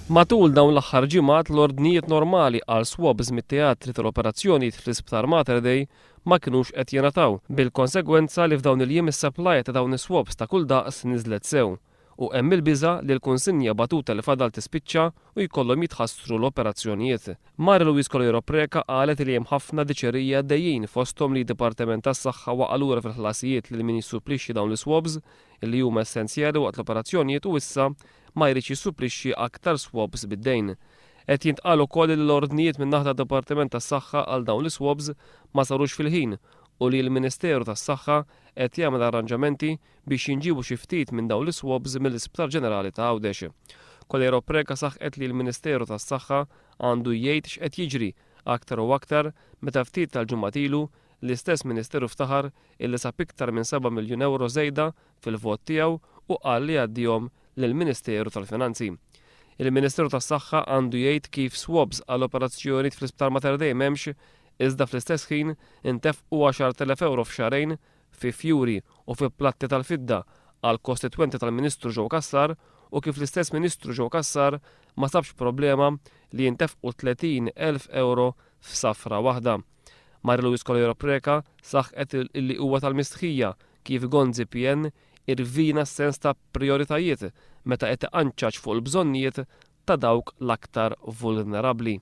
Matul dawn l-aħħar ġimgħat l-ordnijiet normali għal swabs mit-teatri tal-operazzjonijiet fl-Isptar Mater Dei ma kinux qed jingħataw, bil-konsegwenza li f'dawn il-jiem is-supply ta' dawn is-swabs ta' kull daqs niżlet sew u hemm il-biża' li l-kunsinja batuta li fadal tispiċċa u jkollhom jitħassru l-operazzjonijiet. Marie Louise Coleiro Preca qalet li hemm ħafna diċeriji għaddejjin fosthom li d-Dipartiment tas-Saħħa waqa' lura fil-ħlasijiet lil min jissupplixxi dawn l-iswabs li huma essenzjali waqt l-operazzjonijiet u issa ma jridx jissupplixxi aktar swabs bid-dejn. Qed jintqal ukoll li l-ordnijiet min-naħa tad-Dipartiment tas-Saħħa għal dawn l-iswabs ma sarux fil-ħin u li l-Ministeru tas-Saħħa qed jagħmel arranġamenti biex jinġiebu xi ftit minn dawn l-iswabs mill-Isptar Ġenerali ta' Għawdex. Coleiro Preca saħqet li l-Ministeru tas-Saħħa għandu jgħid x'qed jiġri aktar u aktar meta ftit tal-ġimgħat ilu l-istess Ministeru ftaħar illi sab iktar minn 7 miljun ewro żejda fil-vot tiegħu u qal li għaddihom lill-Ministeru tal-Finanzi. Il-Ministeru tas-Saħħa għandu jgħid kif swabs għal operazzjonijiet fl-Isptar Mater Dei m'hemmx iżda fl-istess ħin intefqu 10,000 ewro f'xahrejn fi fjuri u fi platti tal-fidda għall-kostitwenti tal-Ministru Joe Cassar u kif l-istess Ministru Joe Cassar ma sabx problema li jintefqu 30,000 ewro f'safra waħda. Marie Louise Coleiro Preca saħqet illi huwa tal-mistħija kif Gonzi PN irvina s-sens ta' prijoritajiet meta qed iqanċaċ fuq il-bżonnijiet ta' dawk l-aktar vulnerabbli.